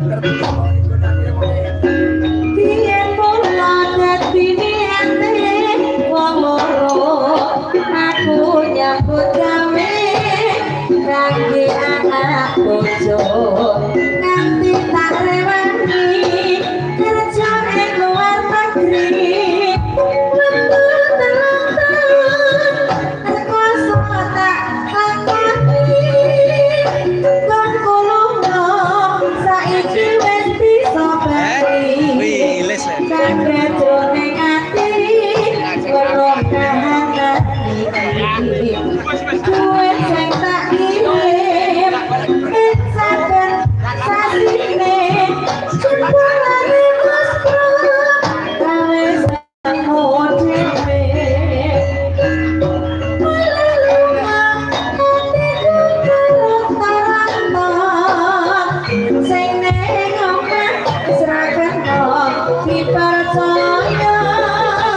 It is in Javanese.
Biyen mula dadi niate wong loro, aku nyambut gawe kangge anak bojo, nganti tak rewangi kerja ing luar negeri. Wektu 3 taun rekoso tak lakoni, kon kulunga saiki wis bisa bali. Wih, les ya. Kabeh jroning ati weruh kahanan iki. Duit sing tak kirim ing saben sasine jebulane Mas Bro gawe sangu dhewe. Lunga atiku keronta-ronta, sing ning omah wis ra kena dipercaya.